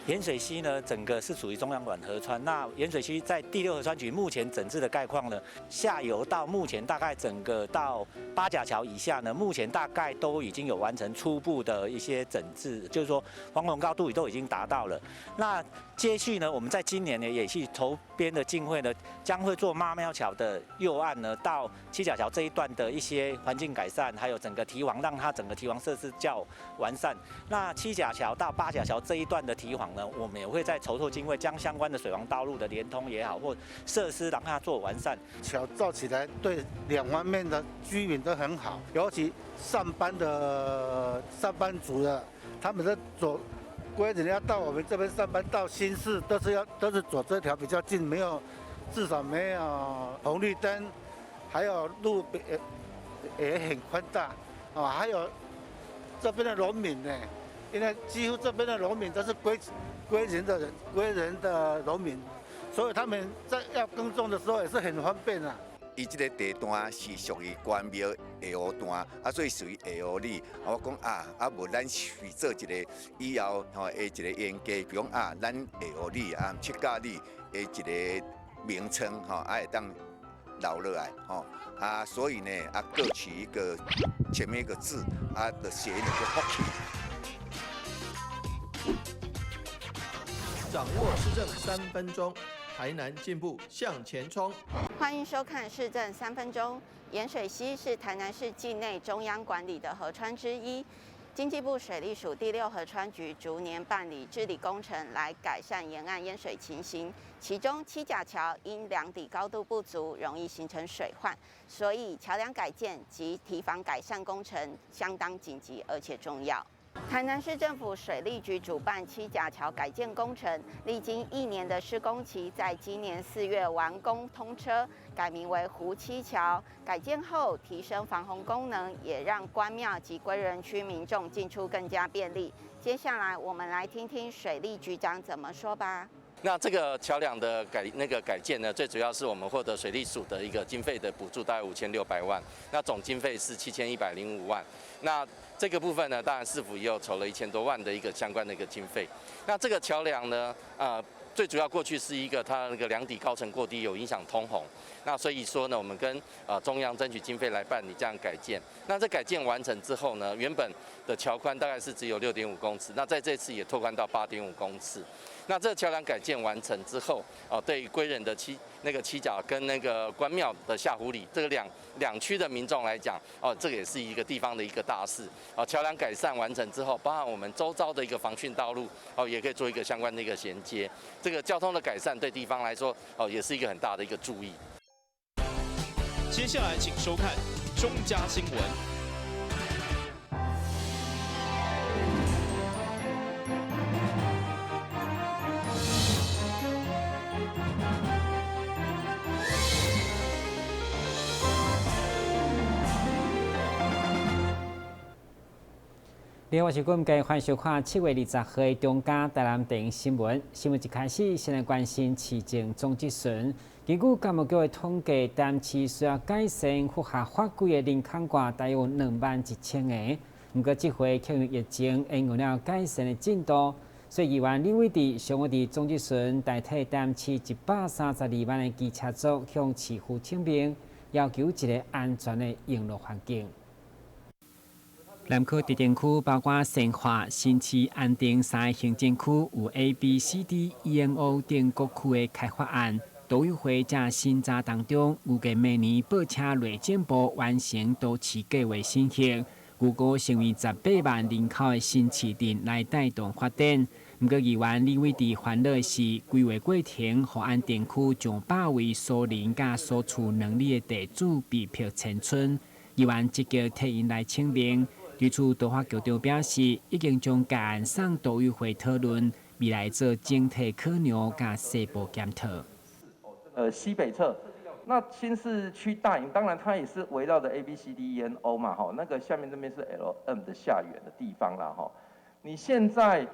盐水溪呢，整个是属于中央管河川。那盐水溪在第六河川局目前整治的概况呢，下游到目前大概整个到八甲桥以下呢，目前大概都已经有完成初步的一些整治，就是说防洪高度也都已经达到了。那接续呢，我们在今年呢也去筹编的经费呢，将会做妈庙桥的右岸呢到七甲桥这一段的一些环境改善，还有整个堤防，让它整个堤防设施较完善。那七甲桥到八甲桥这一段的堤防呢，我们也会在筹措经费，将相关的水防道路的连通也好，或设施让它做完善。桥造起来对两方面的居民都很好，尤其上班的上班族的，他们在走归仁要到我们这边上班到新市，都是走这条比较近，没有至少没有红绿灯，还有路也很宽大啊，还有这边的农民呢，因为几乎这边的农民都是归仁的农民，所以他们在要耕种的时候也是很方便啊。伊這個地段是屬於關廟下湖段，啊，所以屬於下湖里。我講啊，啊無咱是做一個以後吼的一個研究，比如講啊，咱下湖里啊七甲里的一個名稱吼，啊會當留落來吼。啊，所以呢，啊各取一個前面一個字，啊，就寫一個福氣。掌握市政3分鐘。台南進步向前衝！歡迎收看市政三分鐘。鹽水溪是台南市境內中央管理的河川之一。經濟部水利署第六河川局逐年辦理治理工程，來改善沿岸淹水情形。其中七甲橋因梁底高度不足，容易形成水患，所以橋梁改建及堤防改善工程相當緊急而且重要。台南市政府水利局主辦七甲橋改建工程，歷經一年的施工期，在今年4月完工通車，改名為湖七橋。改建後提升防洪功能，也讓關廟及歸仁區民眾進出更加便利。接下來我們來聽聽水利局長怎麼說吧。那這個橋梁的改建呢，最主要是我們獲得水利署的一個經費的補助，大概5600萬，那總經費是7105萬。那這個部分呢，當然市府也有籌了1000多萬的一個相關的一個經費。那這個橋梁呢，最主要過去是一個它那個梁底高程過低，有影響通洪。那所以說呢，我們跟中央爭取經費來辦理這樣改建。那這改建完成之後呢，原本的橋寬大概是只有6.5公尺，那在這次也拓寬到8.5公尺。那這個橋梁改建完成之後，哦，對歸仁的七甲跟那個關廟的下湖里這個兩區的民眾來講，哦，這個也是一個地方的一個大事。哦，橋梁改善完成之後，包含我們周遭的一個防汛道路，哦，也可以做一個相關的一個銜接。這個交通的改善對地方來說，哦，也是一個很大的一個注意。接下來請收看中嘉新聞。你好，我是郭繼，歡迎收看7月20號的中嘉台南電新聞。新聞一開始，先來關心市政總質詢。根據教育局的統計，台南市需要改善符合法規的人口掛大約有21,000個。毋過這回卻因疫情延誤了改善的進度，所以議員李偉智上午佇總質詢代替台南市132萬的機車族向市府請命，要求一個安全的用路環境。南區特定區包括善化、新市、安定三个行政區，有 A、B、C、D、E、N、O 等各區的開發案。都委會在審查當中，預計明年報請內政部完成都市計劃審核，預估成為18萬人口的新市鎮來帶動發展。毋過議員李偉智煩惱的是，規劃過程予安定區上百位蘇人佮鎖厝兩里的地主被迫遷村，議員積極替𪜶來請命。對此，都發局長表示，已經將該案送都委會討論，未來做整體考量佮細部檢討。西北側，那新市區大營，當然它也是圍繞着 A、B、C、D、E、N、O 嘛，哈，那個下面這邊是 L、M 的下緣的地方啦，哈。你現在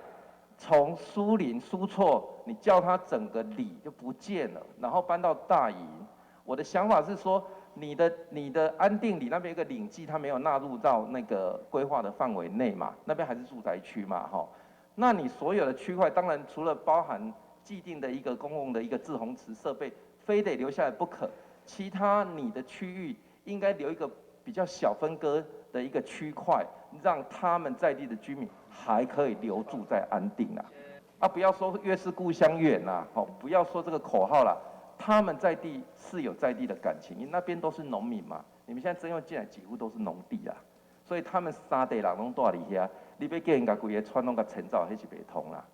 從蘇林、蘇厝，你叫它整個里就不見了，然後搬到大營，我的想法是說，你的安定里那邊有個嶺記，它沒有納入到那個規劃的範圍內嘛，那邊還是住宅區嘛，哈。那你所有的區塊，當然除了包含既定的一個公共的一個滯洪池設備，非得留下來不可。其他你的區域應該留一個比較小分割的一個區塊，讓他們在地的居民還可以留住在安定啦。啊，不要說月是故鄉遠啦，吼，不要說這個口號啦。他們在地是有在地的感情，因為那邊都是農民嘛。你們現在徵用進來幾乎都是農地啊，所以他們三地人攏住佇遐，你欲叫𪜶共規个村攏共遷走，彼是袂通啦。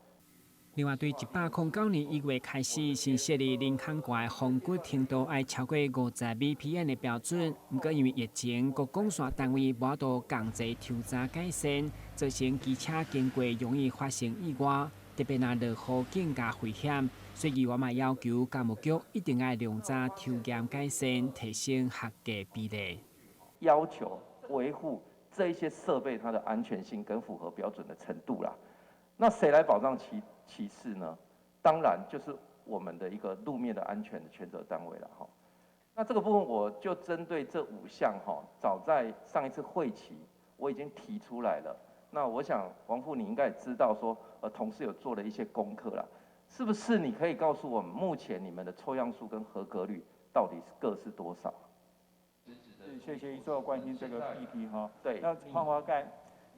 另外，對109年1月開始，新設立人孔蓋風掘程度愛超過50 VPN 的標準。毋過因為疫情，各管線單位無法度仝齊抽查改善，造成機車經過容易發生意外，特別若落雨更加危險。所以議員嘛要求工務局一定愛量早抽驗改善，提升合格比例。要求維護這一些設備它的安全性跟符合標準的程度啦。那誰來保障其次呢？當然就是我們的一個路面的安全的權責單位了哈。那這個部分我就針對這五項哈，早在上一次會期我已經提出來了。那我想王副你應該也知道說，同事有做了一些功課啦，是不是？你可以告訴我們，目前你們的抽樣數跟合格率到底是各是多少？謝謝一座關心這個議題哈。對。那換花蓋。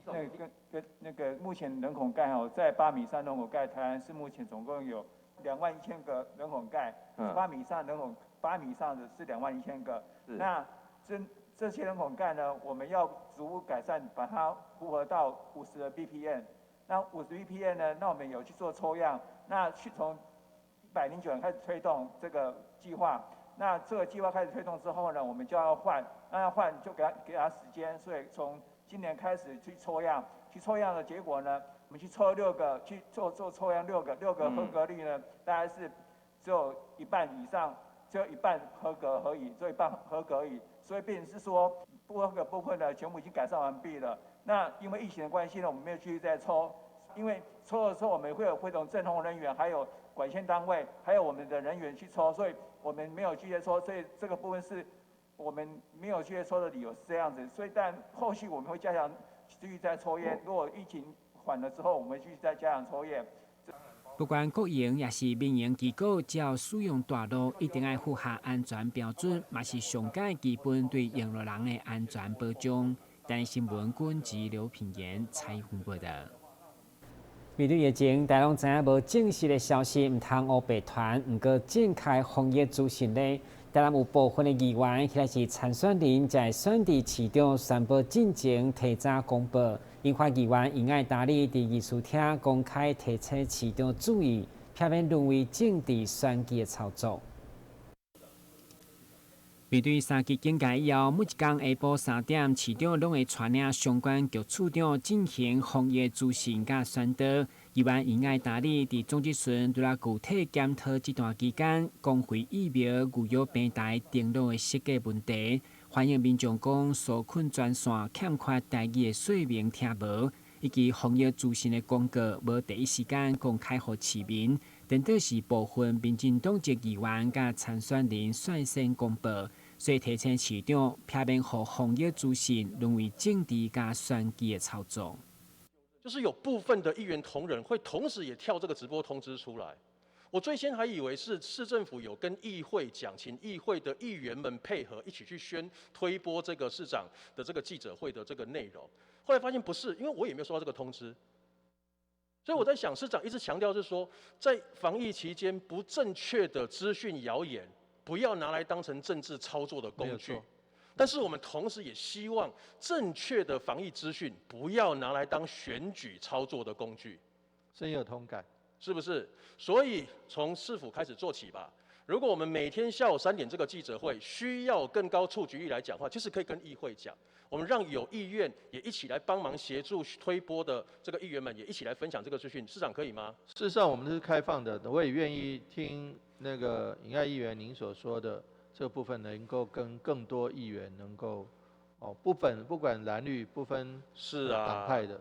那個跟那個目前人孔蓋哦，在8米以上人孔蓋，台南市目前總共有21,000個人孔蓋，八米以上人孔8米以上的是21,000個。那這些人孔蓋呢，我們要逐步改善，把它符合到50的 VPN。那50 VPN 呢，那我們有去做抽樣，那去從109年開始推動這個計劃。那這個計劃開始推動之後呢，我們就要換，那要換就給他時間，所以從今年開始去抽樣，去抽樣的結果呢，我們去抽六個，去做抽樣六個，六個合格率呢，大概是只有一半以上，只有一半合格而已，只有一半合格而已。所以變成是說不合格部分呢，全部已經改善完畢了。那因為疫情的關係呢，我們沒有繼續再抽，因為抽的時候我們會有會同政控人員，還有管線單位，還有我們的人員去抽，所以我們沒有繼續抽，所以這個部分是我們沒有繼續抽的理由是這樣子。所以但後續我們會加強繼續再抽驗，如果疫情緩了之後，我們繼續再加強抽驗。不管國營抑是民營機構，只要使用大路，一定愛符合安全標準，嘛是上蓋基本對用路人的安全保障。台新聞軍及劉品言採訪報導。面對疫情，大家攏知影無正式的消息，毋通烏白傳。毋過正確防疫資訊呢，台南有部分的議員，彼個是參選人，在選佇市長宣布進前提早公布，引發議員尹愛達利佇議事廳公開提醒市長注意，避免淪為政治選舉的操作。面對三級警戒以後，每一工下晡3點，市長攏會帶領相關局處長進行防疫資訊佮宣導。議員尹愛達利佇總質詢除了具體檢討這段期間公費疫苗預約平台登錄的設計問題，反映民眾講紓困專線欠缺台語的說明聽無，以及防疫資訊的廣告無第一時間公開予市民，顛倒是部分民進黨籍議員佮參選人率先公布，所以提醒市長避免予防疫資訊淪為政治佮選舉的操作。就是有部分的議員同仁會同時也跳這個直播通知出來，我最先還以為是市政府有跟議會講，請議會的議員們配合一起去宣推播這個市長的這個記者會的這個內容，後來發現不是，因為我也沒有收到這個通知，所以我在想，市長一直強調是說，在防疫期間不正確的資訊謠言不要拿來當成政治操作的工具。但是我們同時也希望正確的防疫資訊不要拿來當選舉操作的工具。深有同感，是不是？所以從市府開始做起吧。如果我們每天下午3點這個記者會需要更高觸及率來講話，其實可以跟議會講，我們讓有意願也一起來幫忙協助推播的這個議員們也一起來分享這個資訊，市長可以嗎？事實上，我們是開放的，我也願意聽那個尹愛議員您所說的。這部分能夠跟更多議員能夠，哦，不管藍綠不分黨派的。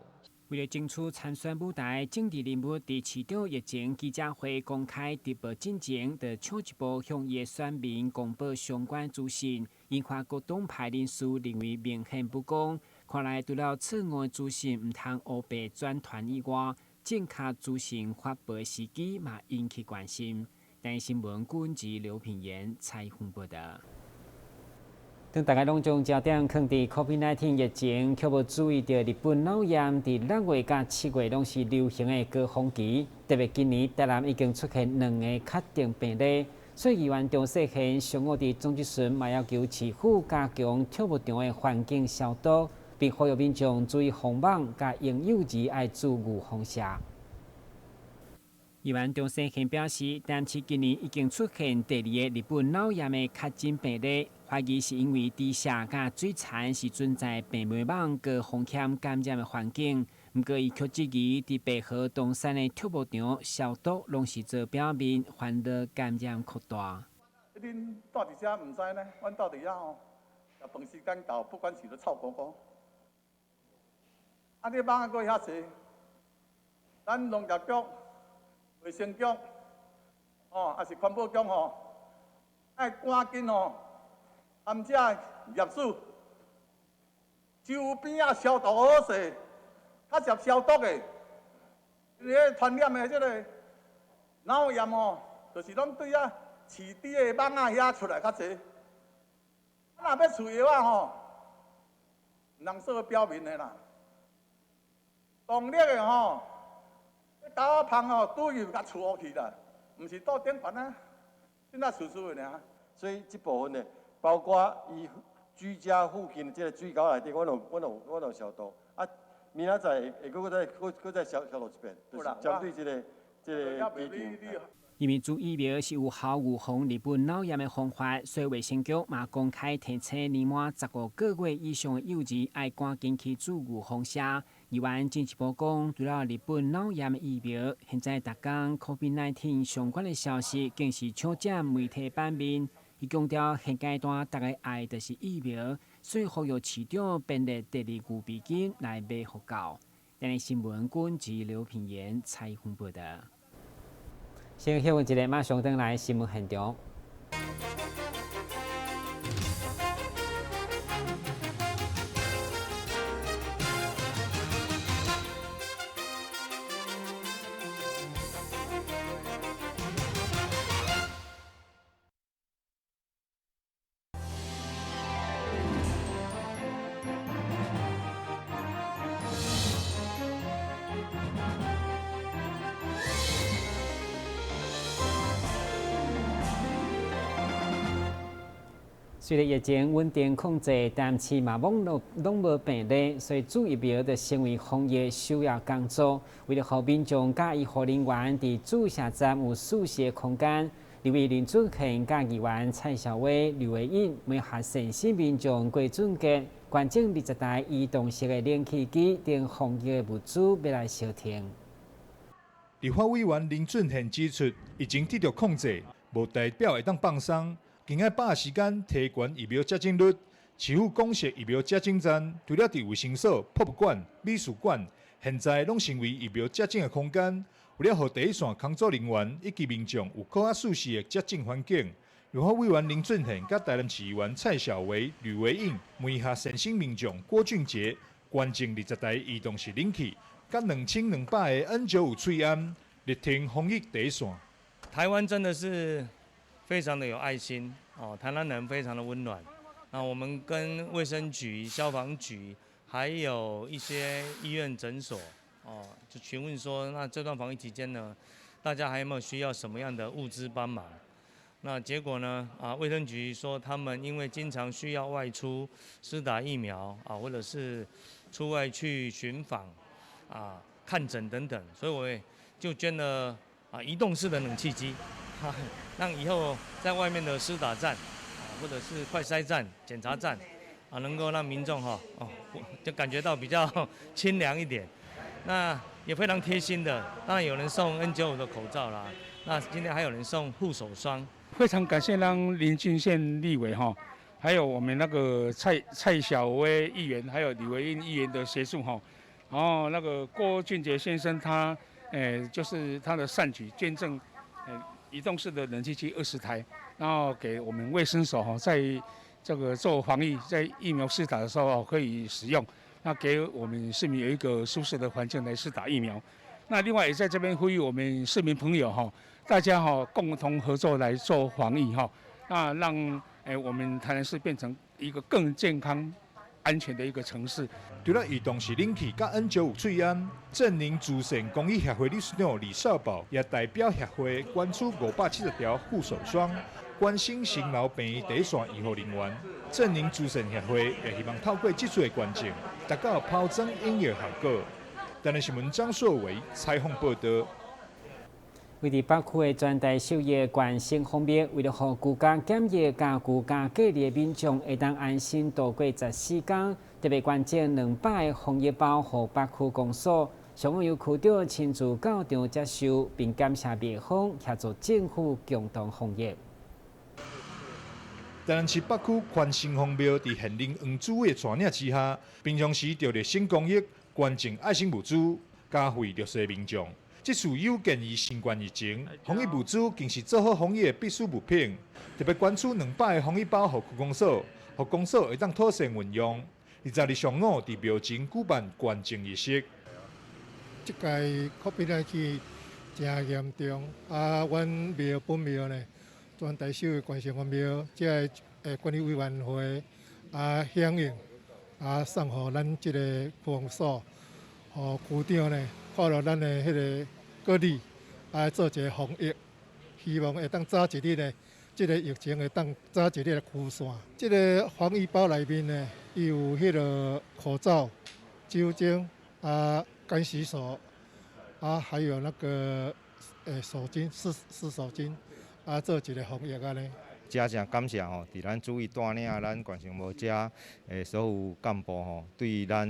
為了爭取參選舞台，政治人物佇市長疫情記者會公開直播進前，就搶一步向伊的選民公布相關資訊，引發各黨派人士認為明顯不公。看來除了錯誤的資訊毋通烏白轉傳以外，正確資訊發布的時機嘛引起關心。台視新聞郭文劉品言採訪報道。當大家攏將焦點放佇 COVID-19 疫情，卻無注意著日本腦炎佇6月佮7月攏是流行的高峰期。特別今年台南已經出現兩個確定病例，所以議員張世賢上午佇總質詢嘛要求市府加強跳舞場的環境消毒，並呼籲民眾注意防網佮嬰幼兒愛注預防射。議員張世賢表示，台南市今年已經出現第二个日本腦炎的確診病例，懷疑是因為豬舍佮水田是存在病媒蚊高風險感染的環境。毋過，伊卻質疑，佇白河東山的跳舞場消毒攏是做表面，反而感染擴大。恁蹛佇遮毋知呢？阮蹛佇遐吼，食飯時間到，不管是咧臭糊糊。啊，你蚊仔閣遐濟，咱農業局、衛生局，吼，抑是環保局吼，愛趕緊吼，含這業主周邊仔消毒好勢，較捷消毒的，因為傳染的這个腦炎吼，就是攏對遐飼豬的蚊仔遐出來較濟。啊，若欲飼藥仔吼，毋通掃表面的啦，動力的吼。狗仔芳吼，拄入共厝烏去啦，毋是桌頂懸啊，凊彩欶欶的爾。所以這部分呢，包括伊居家附近的這个水溝內底，阮有消毒。啊，明仔載會閣再消毒一遍，就是針對這个規定。因為注疫苗是有效預防日本腦炎的方法，所以衛生局嘛公開提醒年滿15個月以上的幼兒愛趕緊去注預防射。議員進一步講，除了日本腦炎的疫苗，現在逐工 COVID-19 相關的消息更是搶佔媒體版面。伊強調，現階段逐家愛的就是疫苗，所以呼籲市長編列第二預備金來買予夠。台視新聞郭文劉品言採訪報道。先休困一下，馬上轉來新聞現場。隨著疫情穩定控制，但是嘛網路攏無病例，所以注疫苗就成為防疫首要工作。為了予民眾佮醫護人員佇注射站有舒適的空間，立委林俊憲佮議員蔡小威、呂維穎，聯合善心民眾郭俊傑捐贈20台移動式的冷氣機等防疫的物資，欲來相挺。立法委員林俊憲指出，疫情得著控制，無代表會當放鬆。更愛把握時間提懸疫苗接種率，市府廣設疫苗接種站，除了佇衛生所、博物館、美術館，現在攏成為疫苗接種的空間。為了予第一線工作人員以及民眾有閣較舒適的接種環境，立法委員林俊憲佮台南市議員蔡小維、呂維穎、梅下善心民眾郭俊傑捐贈20台移動式冷氣，佮2200个 N95 喙罨，力挺防疫第一線。台灣真的是非常的有愛心哦，台南人非常的溫暖。那我們跟衛生局、消防局，還有一些醫院診所哦，就詢問說，那這段防疫期間呢，大家還有沒有需要什麼樣的物資幫忙？那結果呢？啊，衛生局說他們因為經常需要外出施打疫苗啊，或者是出外去巡訪啊、看診等等，所以我就捐了啊移動式的冷氣機。讓以後在外面的施打站，或者是快篩站、檢查站，啊，能夠讓民眾哈哦，就感覺到比較清涼一點。那也非常貼心的，當然有人送 N95 的口罩啦，那今天還有人送護手霜。非常感謝咱林俊憲立委哈，還有我們那個蔡小威議員，還有李維英議員的協助哈，然後那個郭俊傑先生他，就是他的善舉捐贈，移動式的冷氣機20台，然後給我們衛生所哈，在這個做防疫，在疫苗施打的時候可以使用，那給我們市民有一個舒適的環境來施打疫苗。那另外也在這邊呼籲我們市民朋友哈，大家哈共同合作來做防疫哈，那讓我們台南市變成一個更健康、安全的一個城市。除了移動式冷氣佮 N95喙罨，正寧慈善公益協會理事長李少寶也代表協會捐出570條護手霜，關心辛勞病院第一線醫護人員。正寧慈善協會也希望透過這次的捐贈，達到拋磚引玉效果。台南新聞張碩偉採訪報道。位佇北區的全台首个關心方面，為了予居家檢疫佮居家隔離的民眾會當安心度過14天，特別捐贈200個防疫包予北區公所，上午由區長親自到場接受，並感謝廟方協助政府共同防疫。台南市北區寬心方廟佇縣令黃主委的帶領之下，平常時著熱心公益，捐贈愛心物資，嘉惠弱勢民眾。這次有鑑於新冠疫情，防疫物資更是做好防疫的必需物品。特別捐出200個防疫包予區公所，予公所會當妥善運用。20日上午佇廟前舉辦捐贈儀式。這屆 COVID-19 誠嚴重，啊，阮廟本廟呢，全台首个關心方廟，這个管理委員會啊響應，啊送予咱這個區公所，予區長呢看著咱的彼个鼓勵，啊做一个防疫，希望會當早一日呢，這個疫情會當早一日來驅散。這个防疫包內面呢，伊有彼个口罩、酒精啊、乾洗手啊，還有那個手巾、濕濕手巾，啊做一个防疫按呢。真正感謝吼，佇咱主委帶領咱關心廟遮的所有幹部吼，對咱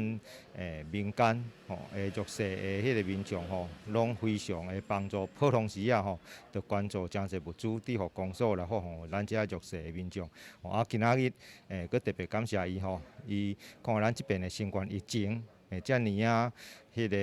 民間吼的弱勢的彼个民眾吼，攏非常的幫助。普通時仔吼，就捐助誠濟物資，佇予公所來發放予咱遮弱勢的民眾。啊，今仔日閣特別感謝伊吼，伊看咱這邊的新冠疫情遮爾仔彼个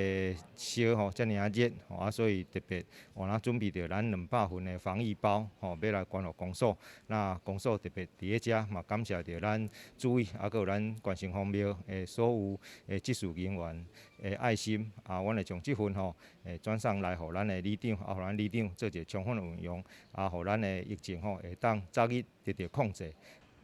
燒吼，遮爾仔熱吼，啊，所以特別予咱準備著咱200份的防疫包吼，欲來捐予公所。那公所特別佇咧遮嘛，感謝著咱主委，啊，閣有咱關心方廟的所有的執事人員的愛心，啊，阮會將這份吼，轉送來予咱的里長，啊，予咱里長做一个充分的運用，啊，予咱的疫情吼會當早日得著控制。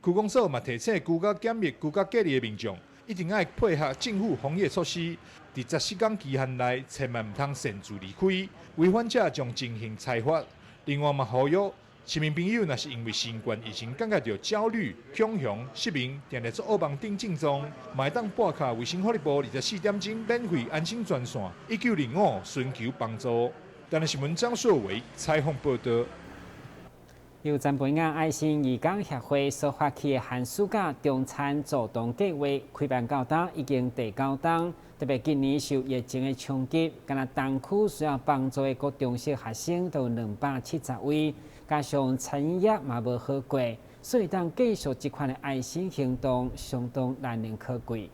區公所嘛提醒居家檢疫、居家隔離的民眾，一定愛配合政府防疫措施，佇14天期限內，千萬毋通擅自離開，違反者將進行裁罰。另外嘛，呼籲市民朋友，若是因為新冠疫情感覺著焦慮、恐慌、失眠，定定做惡夢等症狀，嘛會當撥敲衛生福利部24點鐘免費安心專線1905尋求幫助。台南新聞張碩偉採訪報道。由曾培亞愛心義工協會所發起的寒暑假中餐助動計畫，開辦到今已經第九冬。特別今年受疫情的衝擊，干焦東區需要幫助的國中小學生都有270位，加上餐飲業嘛無好過，所以當繼續這款的愛心行動，相當難能可貴。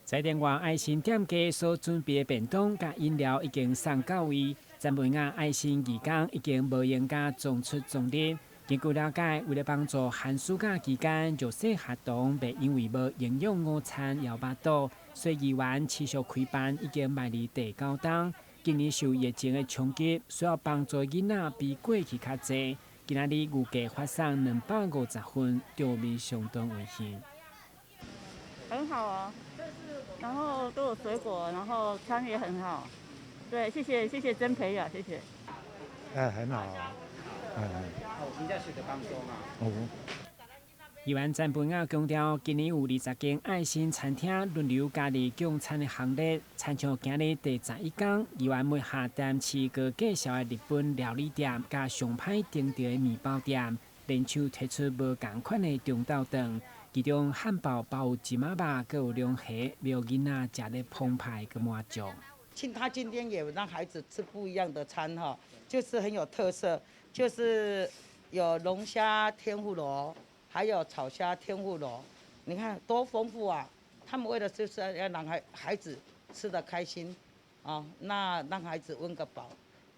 在另外愛心店家所準備的便當佮飲料已經送到位，曾培亞愛心義工已經無閒佮當出當入。根據了解，為了幫助寒暑假期間弱勢學童袂因為無營養午餐而腹肚，所以議員持續開辦已經邁入第九冬。今年受疫情的衝擊，需要幫助囡仔比過去較濟。今仔日預計發送250份，場面相當溫馨。很好啊，然後都有水果，然後餐也很好。對，謝謝謝謝曾培雅，謝謝。哎，很好啊，嗯。有真正受著幫助嗎？有。議員曾培雅強調，今年有20間愛心餐廳輪流加入供餐的行列，親像今日第11工，議員每下台市閣介紹的日本料理店，佮上歹訂著的麵包店，連手提出無仝款的中晝頓，其中漢堡包有芝麻肉，閣有龍蝦，予囡仔食得澎湃閣滿足。他今天也讓孩子吃不一樣的餐哈，就是很有特色，就是有龍蝦天婦羅，還有炒蝦天婦羅，你看多豐富啊！他們為了就是要讓孩子吃得開心，啊，那讓孩子溫個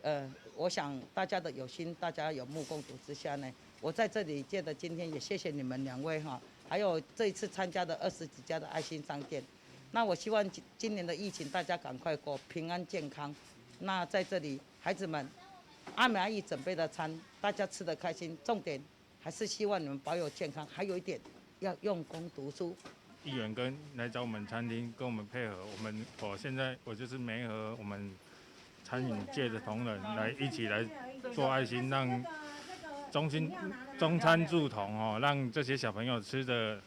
飽，我想大家的有心，大家有目共睹之下呢，我在這裡借著今天也謝謝你們兩位哈，還有這一次參加的20幾家的愛心商店，那我希望今年的疫情大家趕快過，平安健康。那在這裡，孩子們，阿美阿姨準備的餐，大家吃得開心。重點還是希望你們保有健康，還有一點要用功讀書。議員跟來找我們餐廳，跟我們配合，我現在我就是媒合我們餐飲界的同仁來一起來做愛心，讓中心中餐助童哦，讓這些小朋友吃得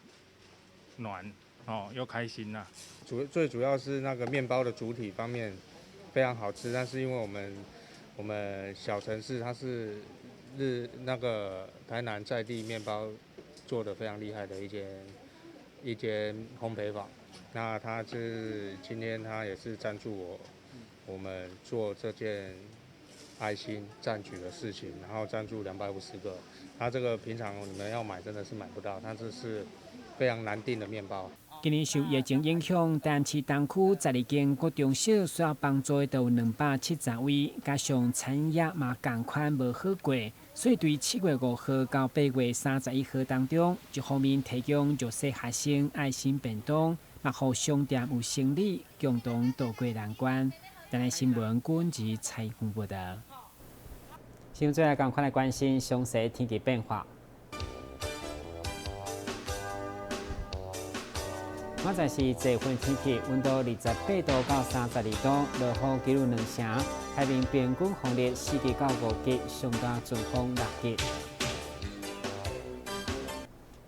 暖哦又開心呐。最主要是那個麵包的主體方面非常好吃，但是因為我們小城市它是那個台南在地麵包做得非常厲害的一間烘焙坊，那他是今天他也是贊助我們做這件愛心善舉的事情，然後贊助250個。他這個平常你們要買真的是買不到，他這是非常難訂的麵包。今年受疫情影響，台南市東區12間國中小需要幫助的有270位，加上餐飲業嘛仝款無好過，所以對7月5號到8月31號當中，一方面提供弱勢學生愛心便當，嘛予商店有生意，共同渡過難關。台南新聞軍事採訪報導。新聞最後，趕快來關心詳細天氣變化。現在是這份天氣，溫度28度到32度，落雨幾率2成，海面平均風力4級到5級，上大陣風6級。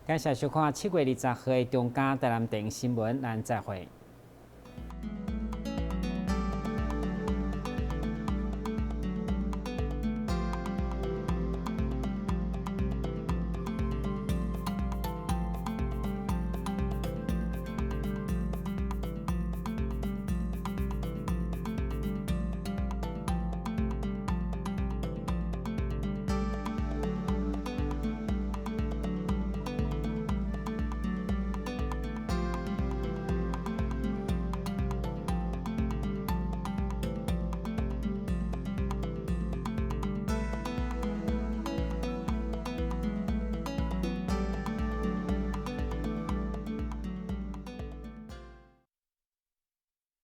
感謝收看7月20號的中嘉台南電新聞，咱再會。